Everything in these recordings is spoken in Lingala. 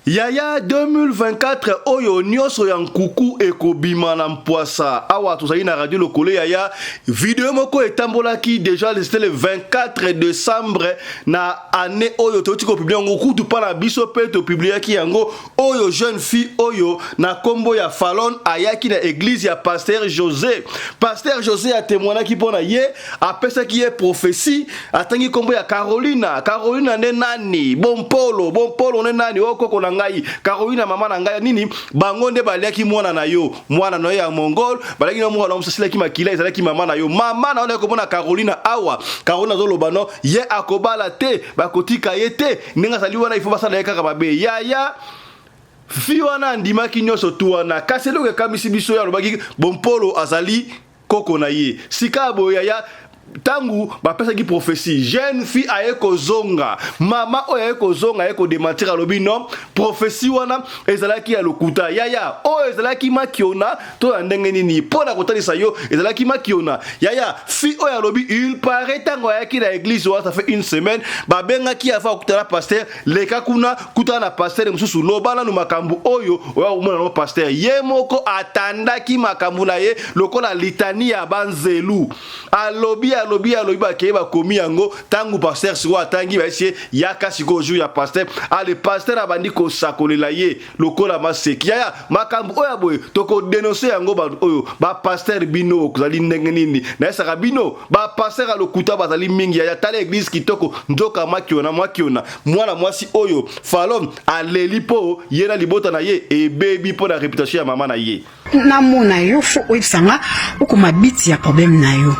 Yaya 2024 oyo nioso ya nkuku ekobima na mpwasa awa tozali na radio lokole yaya video moko etambolaki deja c'était le 24 décembre na année oyo toyoti kopublie yango kutu mpa na biso mpe topubliaki yango oyo jeune fille oyo na kombo ya Falon ayaki na eglise ya pasteur José pasteur José atemoinaki mpo na ye apesaki ye prophetie atangi kombo ya Carolina Carolina nde nani bompolo bompolo nde nani o koko na ngai Carolina mama na ngai nini bango nde baliaki mwana na yo mwana na yo ya mongol baliaki na mwana mosusu asilaki makila ezalaki mama na yo mama na yo naye komona Carolina awa Carolina azoloba no ye akobala te bakotika ye te ndenge azali wana ifo basala ye kaka mabe yaya fi wana andimaki nyonso tu wana kasi eloko ekamisi biso ye alobaki bompolo azali koko na ye sika boye yaya ntango bapesaki prophetie jeune fille aye kozonga mama oyo aye kozonga aye kodementir alobi non prophetie wana ezalaki ya lokuta yaya oyo ezalaki makiona to ya ndenge nini mpo na kotalisa yo ezalaki makiona yaya fille oyo alobi il paraît ntango ayaki na église wana ça fait une semaine babengaki afa akutana pasteur leka kuna kutana na pasteur mosusu loba nanu makambo oyo oya komona no pasteur ye moko atandaki makambo na ye lokola litani ya banzelu alobi alobi alobi bakei bakomi yango ntango pasteur sikoyo atangi bayesi ye yaka sikoyo jour ya pasteur ale pasteur abandi kosakolela ye lokola maseki yaya makambo oyo ya boye tokodenonse yango bato oyo bapaster bino kozali ndenge nini nayesaka bino bapaster ya lokuta bazali mingi yaya tala eglise kitoko nzoka makiona makiona mwana mwasi oyo falon aleli mpo ye na libota na ye ebebi mpo na reputation ya mama na ye namona yo fo oyebisa nga okoma biti ya problème na yo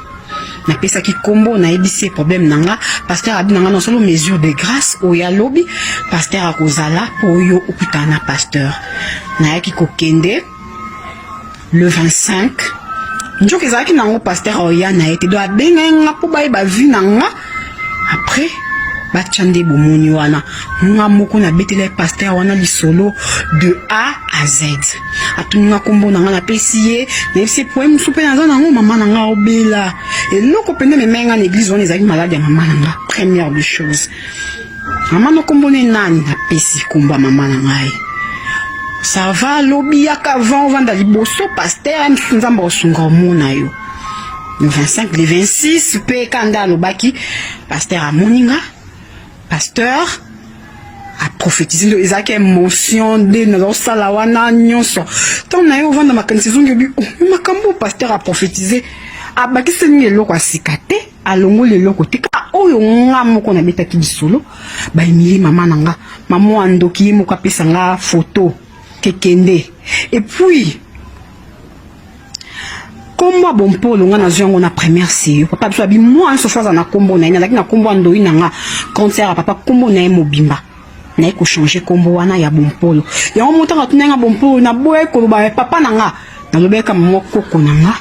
napesaki nkombo nayebisi ye problème na nga pasteur abi na nga nasolo mesure de grâce oyo alobi pasteur akozala mpo oyo okutana na pasteur nayaki kokende le 25 njoka ezalaki nango pasteur oya na ye te donc abengaki nga mpo bayeba vie na nga après batya nde bomoni wana nga moko nabetelaki pasteur wana lisolo de a à z atuni nga nkombo na nga napesi ye nayebisi ye poye mosusu mpe naza nango mama na nga obela eloko mpenza ememai nga na eglise wana ezalaki maladi ya mama na nga première des choses mama no nkombo ne nani napesi nkombo ya mama na ngai ça va lobi yaka avant ovanda liboso paster mosusu nzambe akosunga omona yo le 25 le 26 mpe kanda alobaki paster amoni nga pasteur aprofetize nde ezalaki émotion nde nazosala wana nyonso ntango na ye ovanda makanisi ezongi obi oh, makambo pasteur aprofetize abakisi nini eloko ya sika te alongoli eloko te kaka oyo nga moko nabetaki lisolo baemilie mama na nga mama wa ndoki ye moko apesa nga foto kekende epuis kombo ya bompolo nga nazwi yango na première seyo papa biso abi mwa nyonso fo aza na kombo na ye nazalaki na kombo ya ndoi na nga concert ya papa kombo na ye mobimba naye kochange kombo wana ya bompolo yango mo ntango atunaki nga bompolo naboyaki koloba papa na nga nalobaki kama mwa koko na nga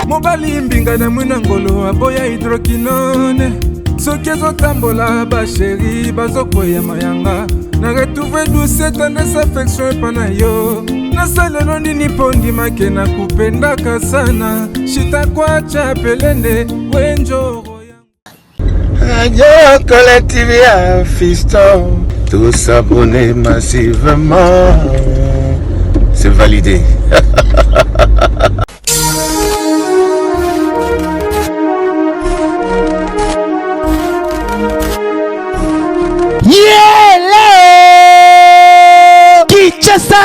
Mobali mbinga na mwina ngolo aboya hydroquinone. Soki ezotambola basheri bazokweya mayanga na retrouve douce tendresse affection epa na yo nasalelo nini mpo ndimake na kupendaka sana shitakwacha pelende wenjoro Radio Collective ya Fiston, tous abonnés massivement. C'est validé. Yele! Kinshasa!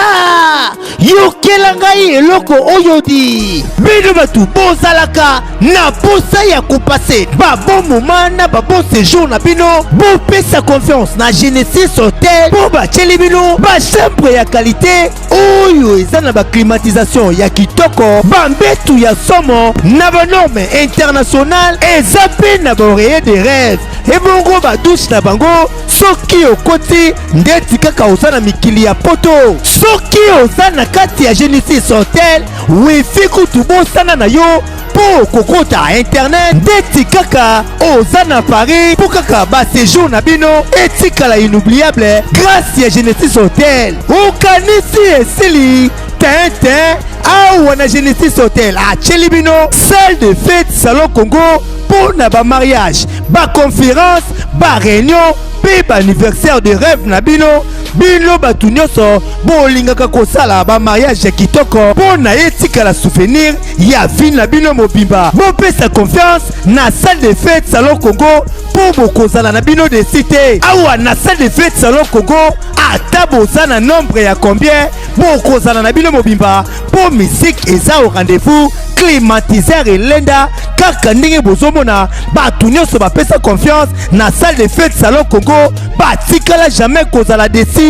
Yokela ngai eloko oyo di! Bino bato bozalaka na posa ya kopase ba bon moment na ba bon séjour na bino, bopesa confiance na Genesis Hotel mpo batieli bino ba chambre ya qualité oyo eza na ba climatisation ya kitoko, ba mbetu ya somo na ba norme internationale, eza mpe na ba oreiller de rêve ebongo ba douche na bango soki okoti ndeti kaka oza na mikili ya poto. Soki oza na kati ya Genesis Hotel, wifi kutu bosana na yo mpo kokota internet ndeti kaka oza na Paris, mpo kaka basejour na bino etikala inoubliable grâce ya Genesis Hotel. Okanisi esili tente awa na Genesis Hotel atieli bino salle de fête Salon Congo mpo na bamariage, baconférence, baréunion mpe baanniversaire de rêve na bino. Bino bato nyonso bolingaka kosala bamariage ya kitoko mpo na etikala souvenir ya vie na bino mobimba, bopesa confiance na salle de fête Salon Congo mpo bokozala na bino déçus te. Awa na salle de fête Salon Congo, ata boza na nombre ya combien, bokozala na bino mobimba mpo musique eza au rendez-vous, climatiseur elenda kaka ndenge bozomona. Bato nyonso bapesa confiance na salle de fête Salon Congo batikala jamais kozala déçus.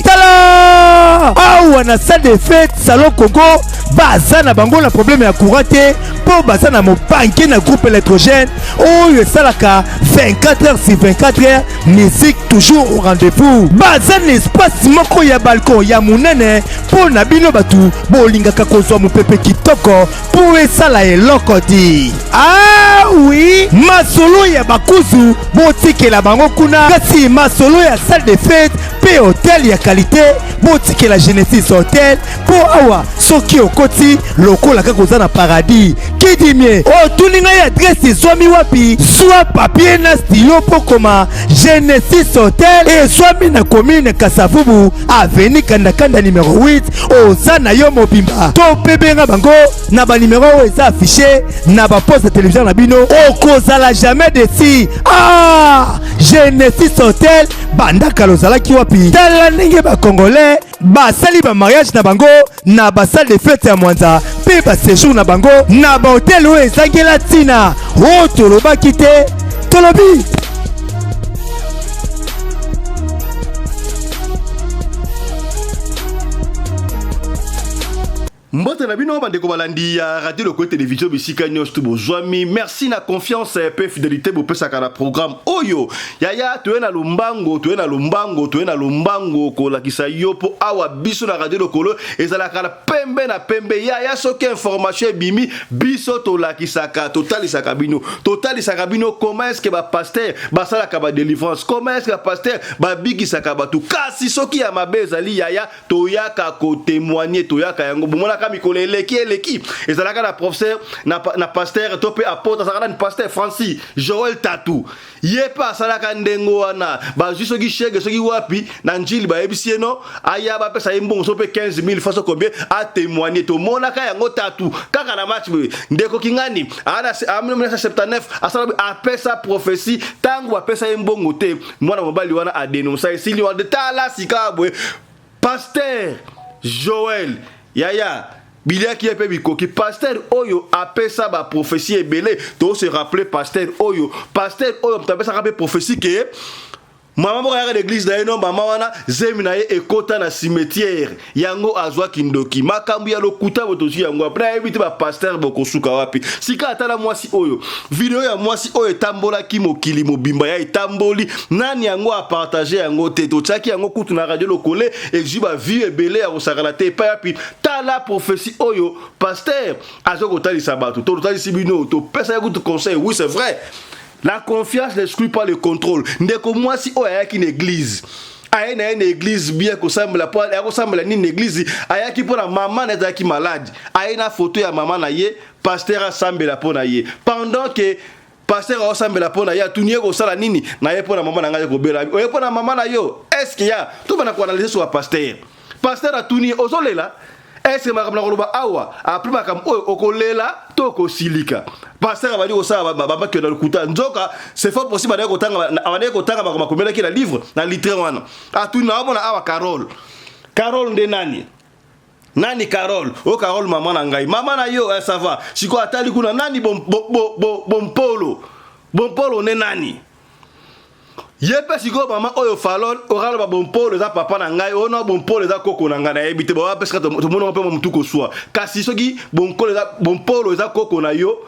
Tala awa na salle de fête Salon Congo, baza na bango na problème ya courant te mpo baza na mobanke na groupe électrogène oyo esalaka 24 heures sur 24 heures, musique toujours au rendez-vous. Baza na espace moko ya balcon ya monene mpo na bino bato bolingaka kozwa mopepe kitoko mpo esala eloko di. Ah oui, masolo ya bakuzu botikela bango kuna, kasi masolo ya salle de fête mpe hotel ya qualité botikela Genesis Hotel, mpo awa soki okoti lokola kaka oza na paradis. Kidimie otuni ngai adresse ezwami wapi? Zwa papier na stylo mpo koma: Genesis Hotel ezwami na commune Kasavubu, avenue Kandakanda numero 8. Oza na yo mobimba to mpe benga bango na banimero oyo eza affiché na baposte ya télévision na bino, okozala jamais déçu. Ah, Genesis Hotel, banda kala ozalaki wapi? Tala ndenge bacongolais basali bamariage na bango na basalle de fête ya Mwanza mpe baséjour na bango na bahotel oyo ezangela ntina. Oyo tolobaki te, tolobi. Mbote na bino bandeko balandi ya Radio Lokole Télévision bisika nyonso tu bozwami. Merci na confiance mpe fidélité bopesaka na programme oyo. Yaya, toye na lombango, toye na lombango, toye na lombango kolakisa yo mpo awa biso na Radio Lokolo ezalaka na pembe na pembe. Yaya, soki information ebimi, biso tolakisaka, totalisaka bino, totalisaka bino comment est ce que bapasteur basalaka badélivrance, comment est ce que bapasteur babikisaka bato. Kasi soki ya mabe ezali, yaya, toyaka kotémoigner, toyaka yango. Bomonaka mikolo eleki eleki ezalaka na professeur na pasteur to mpe apôtre, azalaka nani, pasteur Francis Joel Tatu. Ye mpe asalaka ndenge wana, bazwi soki shege soki wapi na Njili, bayebisi ye no aya bapesa ye mbongo so mpe 15 000 faso combien, atémoigne. Tomonaka yango Tatu kaka na match boye. Ndeko Kingani ana 1979 asala, apesa prophétie. Ntango bapesa ye mbongo te, mwana mobali wana adénonça, esili wana. Tala sika boye pasteur Joel, yaya, biliaki ye mpe bikoki. Pasteur oyo apesa baprophétie ebele, tose rappeler pasteur oyo, pasteur oyo moto apesaka mpe prophétie ke mama moko ayaka na église na ye no, mama wana zemi na ye ekota na cimetière, yango azwaki ndoki. Makambo ya lokuta bo tozwi yango apres. Nayebi te bapasteur bokosuka wapi. Sika atala mwasi oyo, video ya mwasi oyo etambolaki mokili mobimba, ya etamboli nani yango apartage yango te. Totiaki yango kutu na Radio Lokole, ezwi bavues ebele ya kosakana te. Epai yapi? Tala prophétie oyo pasteur aza kotalisa bato. Totalisi bino, topesa ye kutu conseil. Oui, c'est vrai. La confiance n'exclut pas le contrôle. Ndeko mwasi oyo ayaki na église, aye na ye na église bien kosambela, mpo aya kosambela nini na église? Ayaki mpo na mama na ye azalaki malade. Aye na foto ya mama na ye, pasteur asambela mpo na ye. Pendant que pasteur aosambela mpo na ye, atuni ye: "Kosala nini na ye?" "Mpo na mama na ngai kobela." "Oye mpo na mama na yo?" Est-ce ya tobanda koanalyser so bapaster? Pasteur atuni ye: "Ozolela? Est-ce makambo na koloba awa, après makambo oyo, okolela to okosilika?" Pasteur abandi kosala bambaki na lokuta. Nzoka c'est fort possible abandaki kotanga makambo akomelaki na livre na litre wana. Atuni: "Naomona awa Carole. Carole nde nani? Nani Carole oyo?" "Carole, mama na ngai." "Mama na yo, eh, ça va." Sikoyo atali kuna: "Nani Bompolo? Bompolo nde nani?" Ye mpe sikoyo mama oyo Falon okaloba: "Bompolo eza papa na ngai oyo, na Bompolo eza koko na ngai, nayebi te." Bawa pesika tomoni mpe motu koswa. Kasi soki Bompolo eza koko na yo,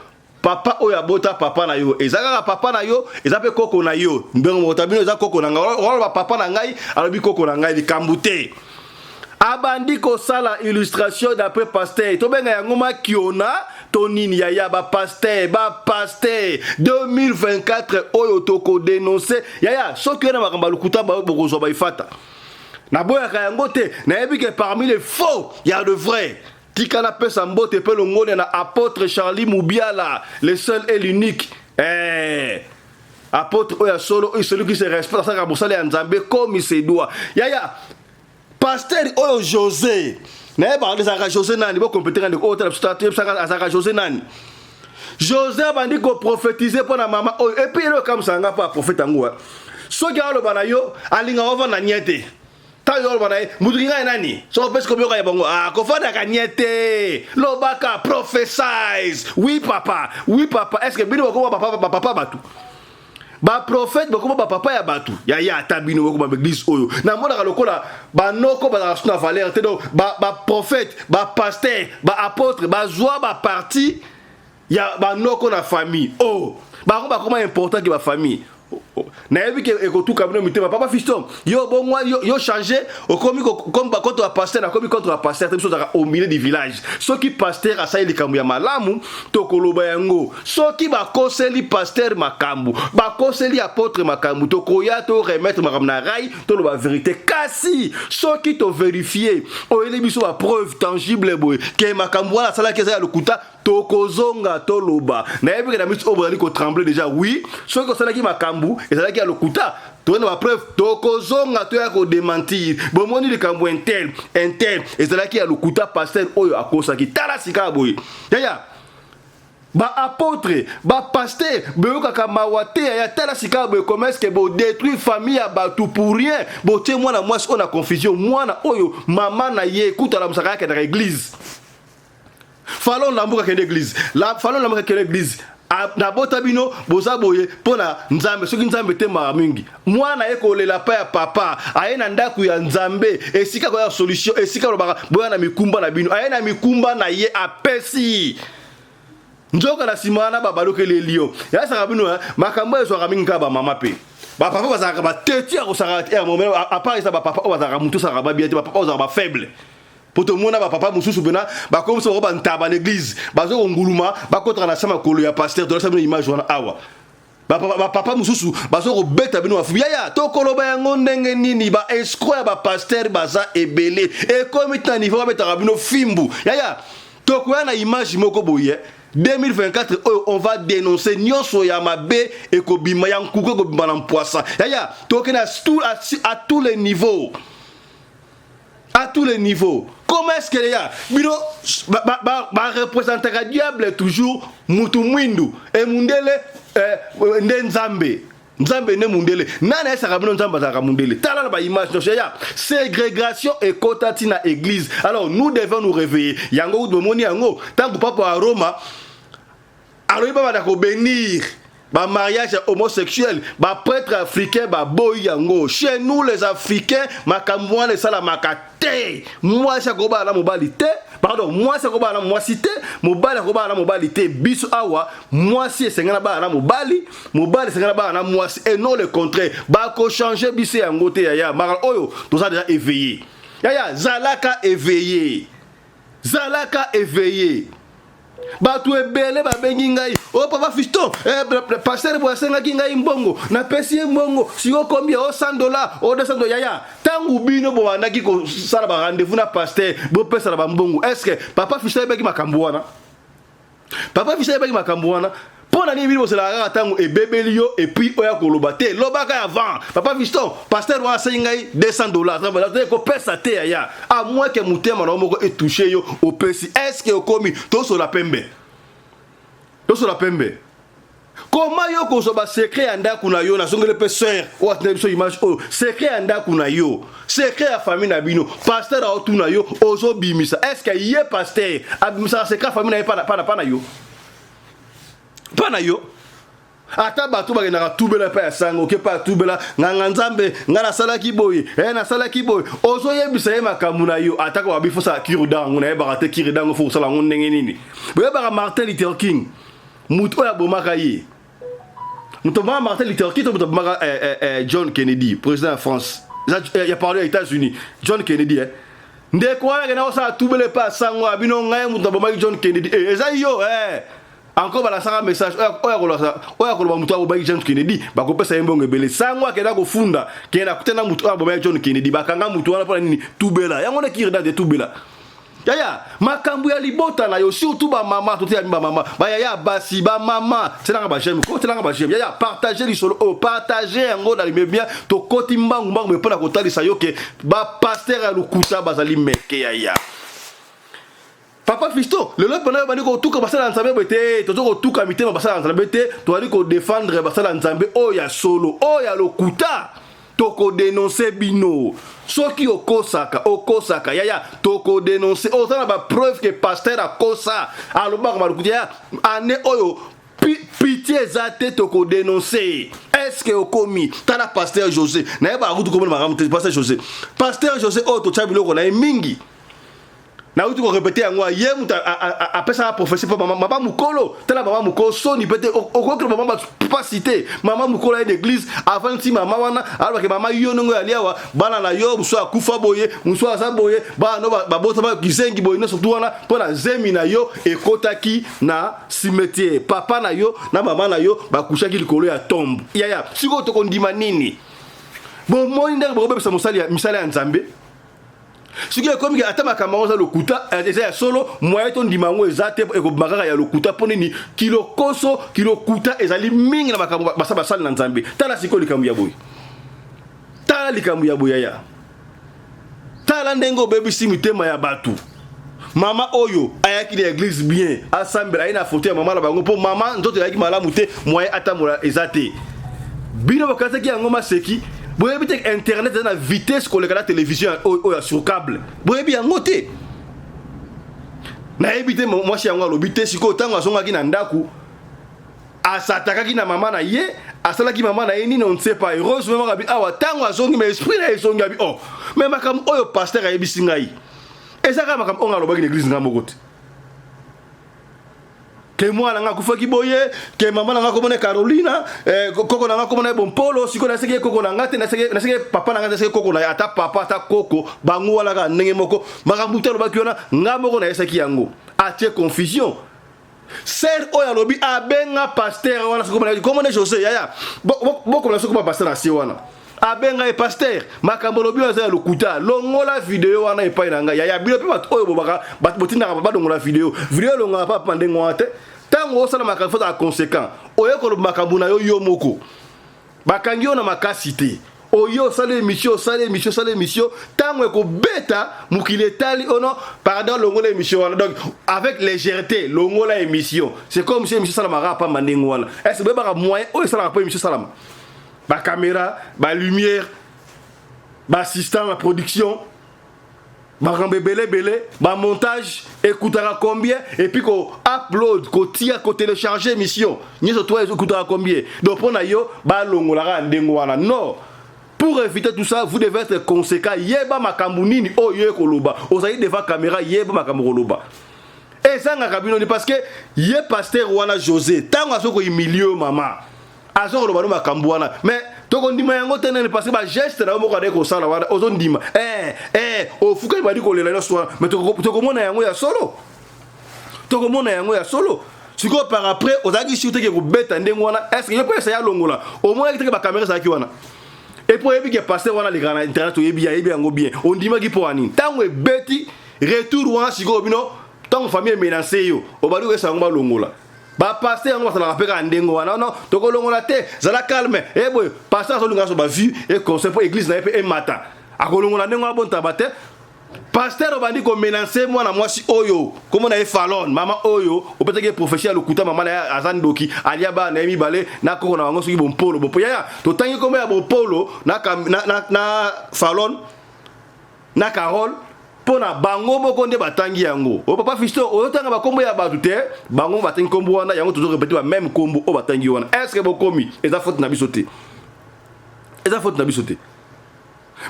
papa oyo abota papa na yo eza kaka papa na yo, eza mpe koko na yo. Mbengo mokota bino eza koko na ngai. Okaloba papa na ngai, alobi koko na ngai, likambo te. Abandi kosala illustration d'après pasteur. Tobenga yango makiona to nini? Yaya, bapaster, bapaster, 2024 oyo tokodénoncer. Yaya, soki oyo na makambo ya lokuta, bokozwa baifata. Naboyaka yango te. Nayebi ke parmi les faux ya de vrai. Tika napesa mbote mpe longonia na apôtre Charlie Mubiala, le seul et l'unique, eh. Apôtre oyo ya solo, oyo celui qui se respecte, asalaka mosala ya Nzambe comme il se doit. Yaya, pasteur oyo José, nayebaka ezalaka José nani? Bokompeteka ndeko oyo, tala biso, azalaka José nani? José abandi koprophétiser mpo na mama oyo. Et puis eloko ekamusaka nga mpo aprofete yango, soki aloba na yo, alingaka ovanda nye te. Ntango yo oloba na ye: "Mutuki ngai nani?" Soki opesi kobiyoka ya bango, kofandaka nye te, lobaka, prophesize. "Oui papa, oui papa." Est ce que bino bakoma bapapa bato? Baprofete bakoma bapapa ya bato. Yaya, ata bino bokoma baeglise oyo, namonaka lokola banoko bazalaka so na valeur te. Donc baprofete, bapaster, baapôtre bazwa baparti ya banoko na famille. Oh, bango bakoma important ke bafamille. Nayebi ke ekotuka bino mitema. Papa Fiston, yo bongwa, yo change, okomi comme contre ya pasteur. Nakomi contre ya pasteur te. Biso ozalaka au milieu du village. Soki pasteur asali likambo ya malamu, tokoloba yango. Soki bakoseli pasteur makambo, bakoseli apôtre makambo, tokoya to remettre makambo na rail, toloba vérité. Kasi soki tovérifier, oyeli biso bapreuve tangible boye ke makambo wana asalaki eza ya lokuta, tokozonga toloba. Nayebi ke na miso oyo bozali kotrembler déjà. Oui, soki osalaki makambo ezalaki ya lokuta, toyena bapreuve, tokozonga toya kodémentir: "Bomoni likambo un tel, un tel ezalaki ya lokuta, pasteur oyo akosaki." Tala sika boye, yaya, baapôtre, bapaster boyokaka mawa te. Yaya, tala sika boye, comment est-ce que bodétruire famille ya bato pour rien? Botie mwana mwasi oyo na confusion. Mwana oyo, mama na ye ekutala mosaka, akendaka église. Falon lambuka, akende église. Falon lambuka, akende église. Nabota bino boza boye mpo na Nzambe. Soki Nzambe te, mawa mingi. Mwana ye kolela pa ya papa, aye na ndako ya Nzambe, esika koya solution, esika olobaka boya na mikumba na bino. Aye na mikumba na ye, apesi. Nzoka na nsima wana babalokeli yo. Yasaka bino makambo ezwaka mingi kaka bamama mpe bapapa bazalaka bateti ya kosaka. À part eza bapapa oyo bazalaka motu osalaka babia te, bapapa oyo bazalaka bafaible, po tomona bapapa mosusu mpena bakomisa bango bantaba na église, bazo konguluma, bakotaka na se makolo ya pasteur. Tolasa bino image wana awa. Bapapa mosusu bazo kobeta bino bafu. Yaya, tokoloba yango ndenge nini? Baescroc ya bapaster baza ebele, ekomi tina niveau babetaka bino fimbu. Yaya, tokoya na image moko boye. 2024 oyo, on va dénoncer nyonso ya mabe ekobima, ya nkuku ekobima na mpwasa. Yaya, tokende à tous les niveaux, à tous les niveaux. Comment est-ce que ya bino bareprésentaka diable toujours mutu mwindu e mundele, eh, nde Nzambe, Nzambe nde mundele? Nani ayesaka bino Nzambe azalaka mundele? Tala na baimage nyonso ya ségrégation ekota ntina église. Alors nous devons nous réveiller. Yango kutu bomoni yango, ntango papa ya Roma alobi babanda kobénir bamariage homosexuel, baprêtre africain baboyi yango. Chez nous les Africains, makambo wana esalamaka te. Mwasi akobala na mobali te, pardon, mwasi akobala na mwasi te, mobali akobala na mobali te. Biso awa, mwasi esengana bala na mobali, mobali esengana bala na mwasi, et non le contraire. Bakochange biso yango te. Yaya, makala oyo toza déjà éveillé. Yaya, zalaka éveillé, zalaka éveillé. Bato ebele babengi ngai, o oh, papa Fiston, eh, pasteur boye asengaki ngai mbongo, napesi ye mbongo, sikoyo combien? O 100 $, o 200 $. Yaya, ntango bino bobandaki kosala ba rendez-vous na pasteur, bopesana bambongo, est ce que papa Fiston ayebaki makambo wana? Papa Fiston ayebaki makambo wana? Mpo na nini bino boselaka kaka ntango ebebeli yo et puis oya koloba te? Lobaka avant: papa Fiston, pasteur wana asengi ngai 200 $. Kopesa te, yaya, à moins que motema na yo moko etouche yo, opesi. Est ce que okomi? Tosola pembe, tosola pembe. Koma yo kozwa ba secret ya ndako na yo. Nazongeli mpe sœur oyo atinda biso image oyo. Secret ya ndako na yo, secret ya famille na bino, pasteur aotuna yo, ozobimisa. Est ce que ye pasteur abimisaka secret ya famille na ye pa na yo, mpa na yo? Ata bato bakendaka tubela epai ya sango, oke epai ya tubela, nganga Nzambe, ngai nasalaki boye, nasalaki boye, ozoyebisa ye makambo na yo. Atako babi fosala cure-dent yango, nayebaka te cure-dent yango fo kosala yango ndenge nini. Boyebaka Martin Luther King, moto oyo abomaka ye, moto abomaka Martin Luther King to moto abomaka John Kennedy, président ya France, ya parle ya États-Unis, John Kennedy, eh. Ndeko wana akenda kosala tubela epai ya sango ya bino: ngai moto abomaki John Kennedy. Eza yo, eh. Encore balasaka message oyo akoloba moto abomaki John Kennedy, bakopesa ye mbongo ebele. Sango akenda kofunda, kenda kutana moto oyo abomaki John Kennedy, bakanga moto wana. Mpona nini? Tubela yango nde cure-dent te. Tubela, yaya, makambo ya libota na yo, surtout bamama. Toteyami bamama, bayaya basi, bamama, tielanga ba j'aime, kotelanga ba j'aime. Yaya, partage lisolo oyo, partage yango na limemia. Tokoti mbangu mbangu me mpona kotalisa yo ke ba pasteur ya lokuta bazali meke. Yaya, papa Fiston, lelo mpena oyo bandi kotuka basala ya Nzambe boye te. Toza kotuka mitema basala ya Nzambe te, tozali kodefendre basala ya Nzambe oyo ya solo. Oyo ya lokuta, tokodénoncer bino. Soki okosaka, okosaka, yaya, tokodénoncer. Oza na ba preuve ke pasteur akosa, alobaka malukuta, ya ane oyo pitié eza te, tokodénoncer. Est ce que okomi? Tala pasteur José, nayebaka kutu komona makambo te. Pasteur José, pasteur José oyo totya biloko na ye mingi, nauti korépéter yango. Ye moto apesaka prophétie mpo mama mokolo. Tala mama mokolo, soni mpe te. Okokela mama pasi te. Mama mokolo aye d'église, avandi ti mama wana alobake: mama, yo ndenge oyali awa, bana na yo mosu akufa boye, mosu aza boye, bana no babotama kizengi boye, nyonso tu wana mpo na zemi na yo ekotaki na cimetière. Papa na yo na mama na yo bakushaki likolo ya tombe. Yaya, sikoyo tokondima nini? Bomoni ndenge bokobebisa misala ya Nzambe. Soki ekomi ata makambo yango eza lokuta, eza ya solo, moyen tondima yango eza te, ekobima kaka ya lokuta. Mpo nini? Kilokoso, kilokuta ezali mingi na makambo basa basali na Nzambe. Tala sikoyo likambo ya boye, tala likambo ya boye, yaya. Tala ndenge obebisi mitema ya bato. Mama oyo ayaki na église bien, asambela, aye na foto ya mama na bango, mpo mama nzoto ezalaki malamu te, moyen atambola eza te. Bino bokataki yango maseki. Boyebi te internet eza na vitesse koleka na télévision oyo ya sur câble? Boyebi yango te? Nayebi te. Mwasi yango alobi te. Sikoyo ntango azongaki na ndako, asatakaki na mama na ye, asalaki mama na ye nini, on ne sait pas. Heureusement abi awa, ntango azongi, mais esprit na ye ezongi, abi: oh, mais makambo oyo pasteur ayebisi ngai eza kaka makambo oyo alobaki na église. Ngai moko te ke mwana nga akufaki boye, ke mama na nga komona Carolina, koko na nga komona Bompolo. Sikoyo naseki ye koko na nga te, naseki papa na nga te, naseki koko na ye. Ata papa, ata koko, bango wana kaka ndenge moko. Makambo te alobaki wana, nga moko nayesaki yango. Atie confusion. Sœur oyo alobi abenga pasteur wana, komona José. Yaya, bokomona soki pasteur na se wana abenga ye: pasteur, makambo olobi oyo eza ya lokuta, longola video wana epai na ngai. Yaya, bino mpe bato oyo bobaka, botindaka badongola video, video elongaka papa ndenge wana te. Ntango osala makambo, fozala conséquent. Oye koloba makambo na yo yo moko, bakangi yo na makasi te. Oyo osala émission, osala émission, osala émission, ntango ekobeta mokili etali ono: pardon, longola émission wana. Donc avec légèreté, longola émission, c'est comme si émission esalamaka pamba ndenge wana. Est ce boyebaka moyen oyo esalaka mpo émission esalama? Ba caméra, ba lumière, ba assistant na production, makambo ebele ebele, ba montage ekutaka combien? Et puis ko upload, kotia, kotélécharger émission nyonso to ekutaka combien? Donc mpo na yo balongolaka ndenge wana? Non. Pour éviter tout ça, vous devez être conséquent. Yeba makambo nini oyo ekoloba. Ozali devant caméra, yeba makambo koloba. Ezangaka bino ni parce que ye pasteur wana José, ntango azoki kohumilie mama, aza koloba no makambo wana, mais tokondima yango te. Nene? Parce que ba geste na yo moko adeki kosala wana, ozondima, ofukami, badi kolela nyonso wana, mais tokomona yango ya solo. Tokomona yango ya solo. Sikoyo par après ozalaki sur te ke kobeta ndenge wana. Est ce que yo mpe ya longola omonaki te ke bakamera ezalaki wana? Et puis oyebi ke pasteur wana alekaka na internet, oyebi, ayebi yango bien, ondimaki mpo ya nini? Ntango ebeti retour wana, sikoyo bino ntango famille emenase yo, obali koyesa yango balongola. Bapasteur yango basalaka mpe kaka ndenge wana. Non, tokolongola te, zala calme. E boye pasteur azolinga so bavue e conseil mpo église na ye mpe emata, akolongola ndenge wana bontaba te. Pasteur, obandi komenacer mwana mwasi oyo kombo na ye Falon, mama oyo opesaki ye prophétie ya lokuta. Mama na ye aza ndoki, alia bana na ye mibale na koko na bango soki Bompolo. Bopo yaya, totangi kombo ya Bompolo na Falon na Carole mpo na bango moko nde batangi yango. O papa Fiston, ozotanga bakombo ya bato te, bango batangi kombo wana, yango tozorépéter bamême kombo oyo batangi wana. Est ce que bokomi? Eza faute na biso te, eza faute na biso te.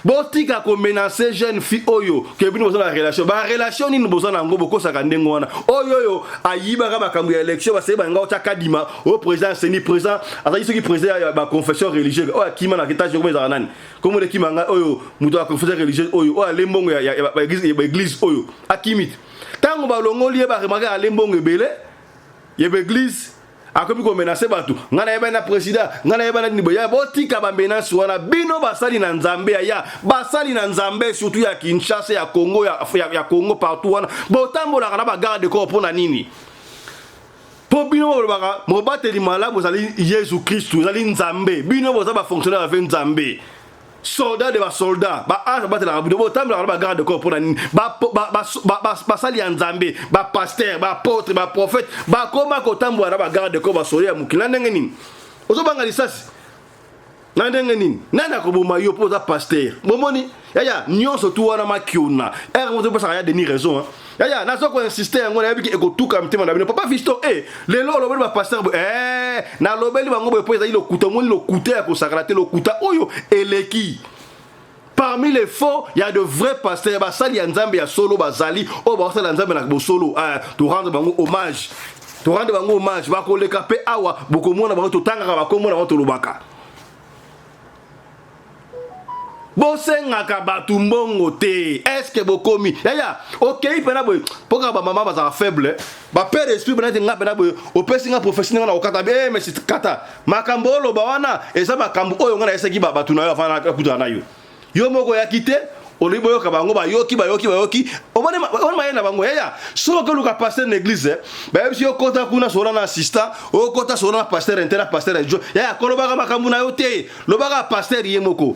Botika komenacer jeune fille oyo ke bino boza na relation. Barelation nini boza na yango bokosaka ndenge wana? Oyo ayibaka makambo ya élection, baseye balinga otya Kadima oyo président CENI, président azalaki soki président ya baconfession religieuse oyo akima na etage. Komo ezalaka nani? Komo ekima ngai oyo moto ya confession religieuse oyo ale mbongo ya baéglise oyo akimi te. Ntango balongoli ye, baremarquer ale mbongo ebele ya baéglise, akomi komenacer bato: ngai nayebani na président, ngai nayebani na nini boye. Botika bamenaces wana. Bino basali na Nzambe, ya basali na Nzambe, surtout ya Kinshasa, ya Congo, ya Congo partout wana, botambolaka na bagarde corps mpo na nini? Mpo bino bolobaka mobateli malamu ezali Yesu Kristu, ezali Nzambe. Bino boza bafonctionnaire ave Nzambe, soldat de basoldat, baange batelaka bino. Botambolaka na bagarde corps mpo na nini? Basali ya Nzambe, bapasteur, baapôtre, baprophète, bakoma kotambola na bagarde corps, basoda ya mokili na ndenge nini? Ozobanga lisasi na ndenge nini? Nani akoboma yo mpo oza pasteur? Bomoni yaya, nyonso tu wana makiona ere moto opesaka ya Denis raison. Yaya, naza koinsister yango, nayebiki ekotuka mitema na bino. Papa Fiston, e lelo olobeli bapasteur boye, nalobeli bango boye mpo ezali lokuta. Omoni lokuta ya kosakana te, lokuta oyo eleki. Parmi les faux, il y a de vrais pasteurs, basali ya Nzambe ya solo bazali, oyo basala Nzambe na bosolo. To rendre bango hommage, to rendre bango hommage. Bakoleka mpe awa, bokomona bango, totangaka bakomona bango, tolobaka. Bosengaka bato mbongo te. Est-ce bokomi? Yaya, okei mpena boye mpo kaka bamama bazalaka faible, bapère esprit mpena ete nga mpena boye opesi nga prophétie ndenge na kokata. Mais kata makambo oloba wana, eza makambo oyo nga nayesaki bato na yo avant nakutana na yo. Yo moko oyaki te, olobi boyoka bango, bayoki, bayoki, bayoki. Omoni mayele na bango. Yaya, soki oluka pasteur na église, bayebisi yo kota kuna, sola na assistant, okota sola na pasteur inter, na pasteur adjoint. Yaya, kolobaka makambo na yo te, lobaka pasteur ye moko.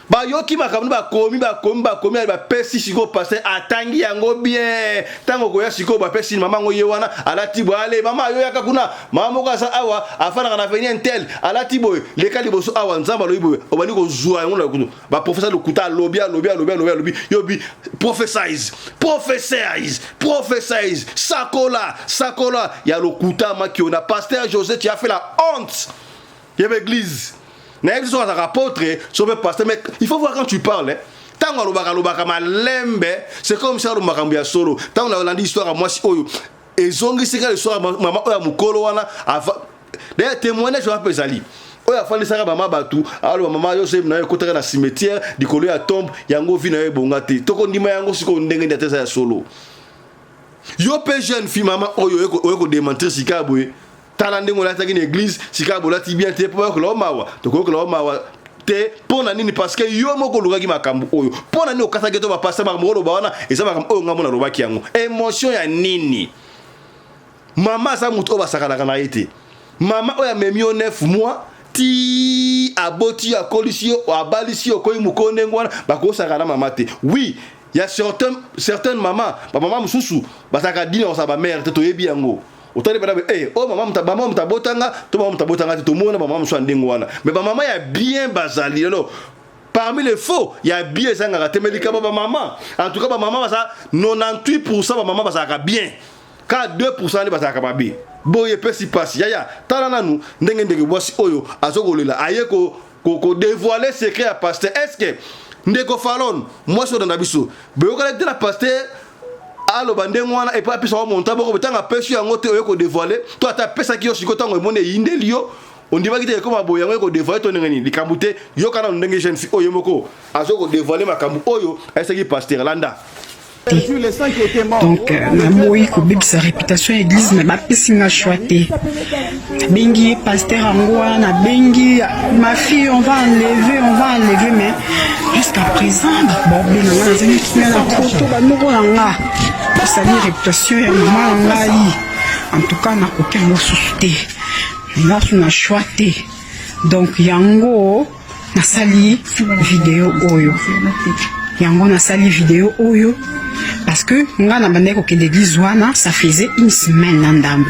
Bayoki makambo, bakomi, bakomi, bakomi, bapesi. Sikoyo pasteur atangi yango bien. Ntango koya sikoyo, bapesi mama yango, ye wana alati boye. Ale mama, yo yaka kuna, mama moko aza awa, afandaka na avenue intel, alati boye, leka liboso awa, Nzambe alobi boye. Obandi kozwa yango na kutu baprofesseur lokuta. Alobi, alobi, alobi, alobi, alobi, yobi prophesize, prophesize, prophesize, sakola, sakola ya lokuta makiona. Pasteur José, tu as fait la honte ya baéglise. Nayebi soki azalaka apôtre, so mpe pasteur, mais il faut voir quand tu parles. Ntango alobaka, alobaka malembe, c'est comme si aloba makambo ya solo. Ntango nalandi histoire ya mwasi oyo, ezongisi kaka histoire mama oyo ya mokolo wana. D'ailleurs, témoignage wana mpe ezali oyo afandisaka mama bato, aloba: mama yo soyebi na yo ekotaka na cimetière likolo ya tombe, yango vie na yo ebonga te. Tokondima yango sikoyo ndenge nde ate eza ya solo? Yo mpe jeune fille, mama oyo oyo kodémentir sika boye, tala ndenge olataki na église. Sika bolati bien te mpo bayokola o mawa. Tokoyokola o mawa te mpo na nini? Parce que yo moko olukaki makambo oyo. Mpo na nini okataki to bapasteur? Makambo oloba wana eza makambo oyo ngambo nalobaki yango. Émotion ya nini? Mama aza moto oyo basakanaka na ye te. Mama oyo amemi yo 9 mois ti aboti yo, akolisi yo, abalisi yo, okoyi mokolo ndenge wana, bakosaka na mama te. Oui, ya certaines mama, bamama mosusu bazalaka dine kosala bamare te, toyebi yango. Otali bana, oyo mama, mama moto abotanga to mama moto abotanga te. Tomona bamama mosusu ya ndenge wana, mais bamama ya bien bazali. Lelo parmi les faux, ya bien ezangaka te. Mais likambo bamama, en tout cas bamama baza 98, bamama bazalaka bien, ka 2 nde bazalaka mabe boye. Epesi mpasi. Yaya, tala nanu ndenge ndenge mwasi oyo azokolela, aye kodévoiler secret ya pasteur. Est ce que ndeko Falon, mwasi oyo na biso, boyokalaki te na pasteur aloba ndenge wana epo apesa wa monta moko? Ntango apesi yango te, oye kodévoiler to ata apesaki yo sikoyo, ntango emoni eyindeli yo, ondimaki te ekoma boye, yango ekodévoiler to ndenge nini? Likambo te, yoka nanu ndenge jeune fille oyo moko azo kodévoiler makambo oyo ayesaki pasteur. Landa. te. Donc naboyi kobebisa réputation ya église, mais bapesi nga choix te. Nabengi ye pasteur yango wana, nabengi ma fille, on va enlever, on va enlever, mais jusqu'à présent baobenga nga, nazangi kimia na poto. Banoko na nga osali réputation ya mama na ngai. En tout cas nakoki yango susu te, nga su na choix te. Donc yango nasali video oyo, yango nasali video oyo parce que nga na bandaki kokende église wana, ça faisait une semaine na ndambo.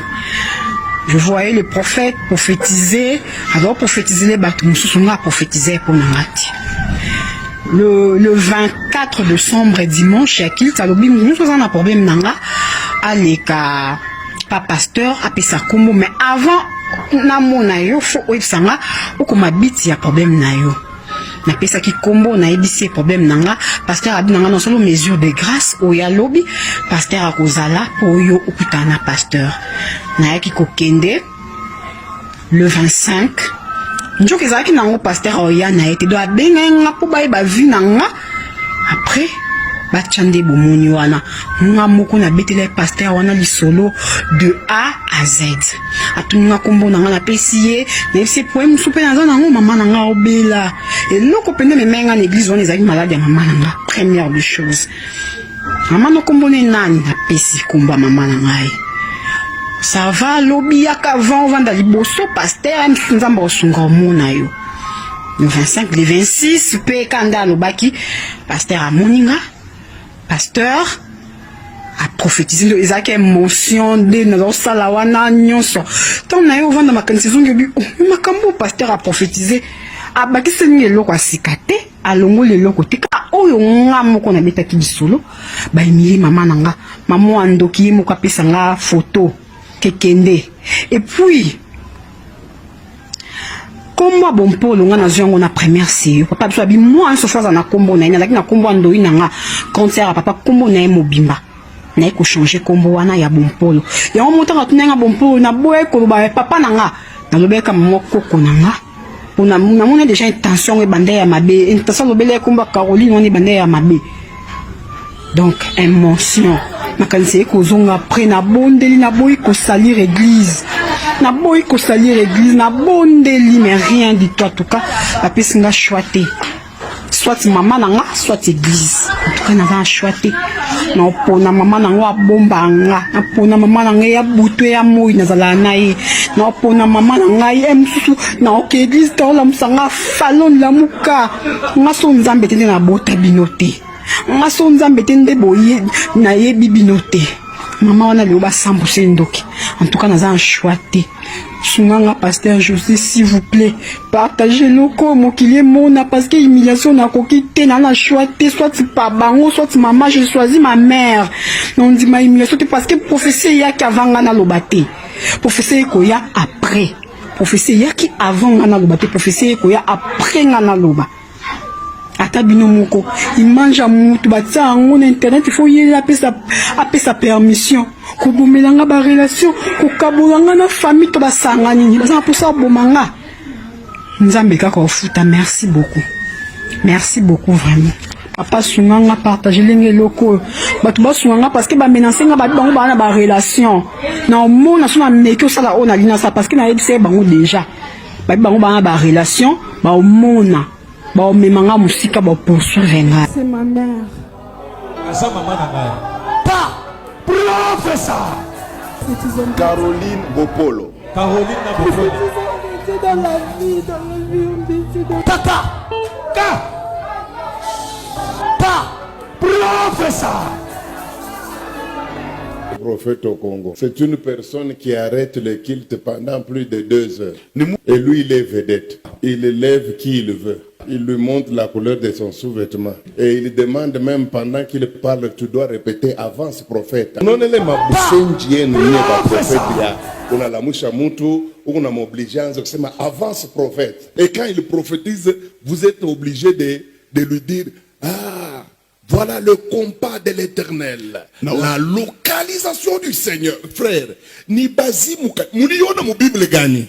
Je voyais le prophète prophétiser, alors prophétiser bato mosusu, nga prophétiser mpo na nga te. Le 24 décembre, dimanche ya culte, alobi mosusu aza na problème na nga aleka pa pasteur, apesa kombo. Mais avant namona yo, faut oyebisa nga, okoma biti ya problème na yo. Napesaki nkombo, nayebisi ye problème na nga. Pasteur abi na nga nasolo mesure de grâce oyo alobi pasteur akozala mpo oyo okutana na pasteur. Nayaki kokende le 25, nzoka ezalaki nango pasteur oya na ye te. Donc abengai nga mpo bayeba vie na nga, après batya nde bomoni wana. Nga moko nabetela ye pasteur wana lisolo de A à Z. Atuni nga nkombo na nga, napesi ye, nayebisi ye problème mosusu mpe naza nango, mama na nga obela. Eloko mpenza ememai nga na église wana ezalaki malade ya mama na nga. Première des choses, mama no nkombo ne nani? Napesi nkombo ya mama na ngai. Ça va, alobi yaka avant ovanda liboso pasteur mosusu, Nzambe akosunga omona yo. Le 25, le 26 mpe kanda alobaki, pasteur amoni nga, pasteur aprophétise. Nde ezalaki émotion nde nazosala wana nyonso. Ntango na ye ovanda, makanisi ezongi, obi oh, makambo pasteur aprophétise, abakisi nini? Eloko ya sika te, alongoli eloko te, kaka oyo nga moko nabetaki lisolo. Baemilie mama na nga, mama wa ndoki, ye moko apesa nga photo kekende. Et puis kombo ya Bompolo, nga nazwi yango na première seyo. Papa biso abi mwa nyonso faut aza na kombo na ye. Nazalaki na kombo ya ndoi na nga, concert ya papa, kombo na ye mobimba. Naye kochange kombo wana ya Bompolo. Yango motanga tuna nga Bompolo, naboya koloba papa na nga, nalobelaka mama koko na nga. Namoni déjà intention yango ebanda ya mabe, intention alobeli ye kombo ya Caroline wana ebanda ya mabe. Donc émotion, makanisi eye kozonga. Après nabondeli, naboyi kosalir église, naboyi kosalir église, nabondeli, mais rien du tout. En tout cas bapesi nga choix te, soit mama na nga, soit église. En tout cas naza na choix te, naopona mama na ngo abomba nga, napona mama na ngai ya butu ya moi nazalaka na ye, naopona mama na ngai e mosusu. Naoke église te, olamusa nga falon lamuka nga so Nzambe te nde nabota bino te, nga so Nzambe te nde boye nayebi bino te. Mama wana lelo basambuse ndoki. En tout cas naza na choix te. Sunganga pasteur José, s'il vous plaît, partage eloko mokili emona, parce que humiliation nakoki te. Na na choix te, soit pa bango, soit mama. Je choisis ma mère. Nondima humiliation te, parce que prophétie eyaki avant nga naloba te, prophétie ekoya après. Prophétie eyaki avant nga naloba te, prophétie ekoya après nga naloba. Ata bino moko, image ya mutu batia yango na internet, il faut yela apesa permission kobomela nga barelation, kokabola nga na famille to basanga nini, baza na mposa aboma nga. Nzambe kaka ofuta. Merci beaucoup, merci beaucoup vraiment. Papa, sunga nga, partage ndenge eloko oyo bato basunga nga, parce que bamenace nga, babi bango baa na barelation na omona so nameki osala oyo nalingi nasala, parce que nayebisa ye bango déjà, babi bango baa na barelation, baomona baomema nga mosika, bapoursuivre nga. C'est ma mère. Aza mama na ngai. Pa professeur. Caroline Bopolo. Caroline na Bopolo. Dans la vie, dans la vie, on dit dans Kaka Ka pa professeur. Prophète au Congo. C'est une personne qui arrête le culte pendant plus de 2 heures. Et lui, il est vedette. Il élève qui il veut. Il lui montre la couleur de son sous-vêtement. Et il demande même pendant qu'il parle, tu dois répéter: avance, prophète. Nonele mabusenji yenu nye ba prophète ya unalamusha mtu unamoblige anze kusema avance, prophète. Et quand il prophétise, vous êtes obligé de lui dire: ah, voilà le compas de l'Éternel. La localisation du Seigneur. Frère, ni bazimu muliona mu Bible gani?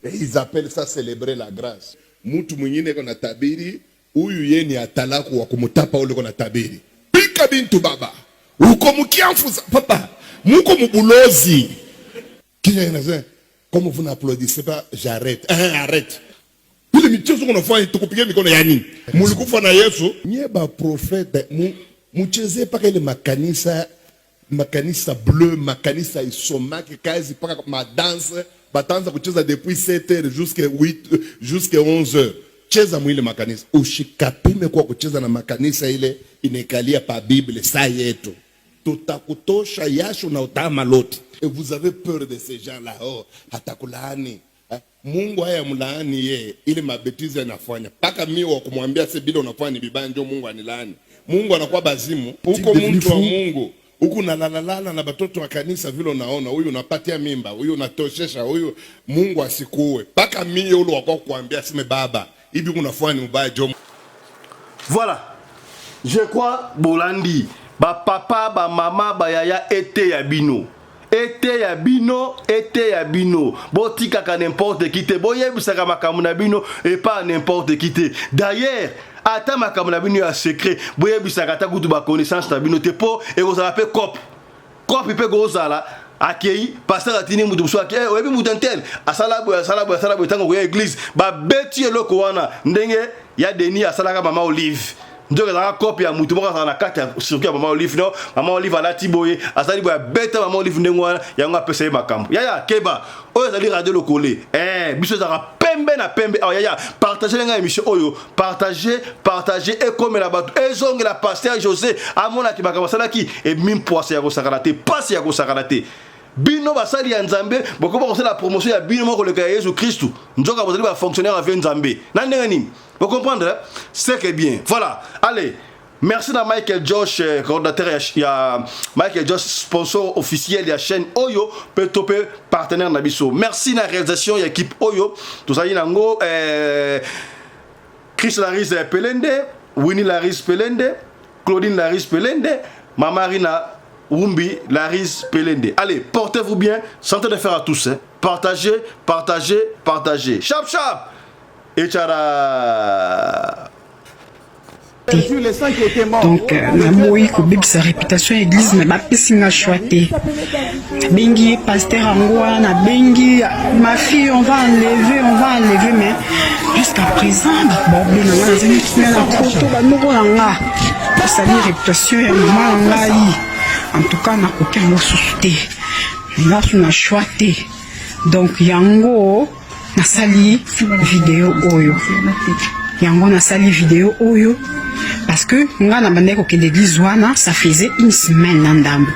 Et ils appellent ça célébrer la grâce. Mtu mwingine kona tabiri, huyu ye ni atalaku wa kumutapa ule kona tabiri. Pika bintu baba. Uko mukiamfuza papa, muko mubulozi. Kisha inasema comme vous n'applaudissez pas, j'arrête. Eh, arrête. Ile michezo unafanya tukupigie mikono ya nini? Mulikufa na Yesu. Nye ba prophète mu mucheze paka ile makanisa makanisa bleu, makanisa isomake kazi paka madanse batanza kucheza depuis 7 heures jusqu'à 8 jusqu'à 11 heures. Cheza mwile makanisa, ushikapime kwa kucheza na makanisa ile inekalia pa Bible saa yetu tutakutosha yasho na utama loti. Et vous avez peur de ces gens-là. Oh, hatakulaani. Eh, Mungu haya mlaani ye ile mabetizi anafanya mpaka mi wa kumwambia se bila unafanya ni vibaya, ndio Mungu anilaani. Mungu anakuwa bazimu huko, mtu wa Mungu huku nalalalala na batoto wa kanisa vile unaona, huyu unapatia mimba, huyu unatoshesha, huyu Mungu asikuue mpaka mie ule wakwa kuambia sime baba hivi unafanya ni ubaya jo. Voilà. Je crois bolandi ba papa ba mama ba yaya ete ya bino ete ya bino ete ya bino botikaka n'importe qui te boyebisaka makambo na bino epa n'importe qui te. D'ailleurs ata makambo na bino ya secret boyebisaka ata kutu ba connaissance na bino te mpo ekozala mpe cope cope mpe kozala akei pasteur atindi mutu mosusu akei eh, oyebi mutu intel asala boye asala boye asala boye ntango koya église babeti eloko wana ndenge ya Denis asalaka mama Olive nzoka ezalaka kope ya mutu moko azala na kati ya circuit ya mama Olive no mama Olive alati boye asali boye abeta mama Olive ndenge wana yango apesa ye makambo yaya keba oyo ezali radio lokole eh, biso ezalaka pembe na pembe awa yaya partage ngai émission oyo partage partage ekomela bato ezongela pasteur José amonaki makambo asalaki ebimi mpwasa ya kosakana te pasi ya kosakana te bino basali ya nzambe bokoba kosala promotion ya bino moko koleka ya yesu kristu nzoka bozali bafonctionnaire avie nzambe na ndenge nini bocomprendre c'est que bien. Voilà, allez. Merci na Michael Josh, euh, coordinateur ya, ya Michael Josh, sponsor officiel ya chaîne Oyo, pe to pe partenaire na biso. Merci na réalisation ya équipe Oyo. Tozali nango euh, Chris Laris Pelende, Winnie Laris Pelende, Claudine Laris Pelende, Mama Rina Wumbi Laris Pelende. Allez, portez-vous bien, santé de faire à tous. Hein. Partagez, partagez, partagez. Chap chap. Echara. Donc euh, naboyi kobebisa réputation ya église me bapesi nga choix te. Nabengi ye pasteur yango wana, nabengi ma fille, on va enlever, on va enlever, mais jusqu'à présent bato baobenga nga, nazangi kimia na poto banoko na nga basali réputation ya mama na ngai. En tout cas nakoki yango susu te, nga su na choix te. Donc yango nasali video oyo, yango nasali video oyo parce que nga na bandaki kokende église wana, ça faisait une semaine na ndambo.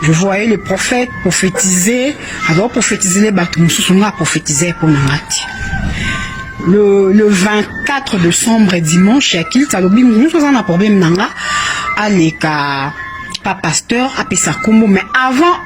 Je voyais le prophète prophétiser, alors prophétiser bato mosusu, nga prophétiser mpo na nga te. Le 24 décembre, dimanche ya kilte, alobi moto aza na problème na nga aleka pa pasteur apesa kombo, mais avant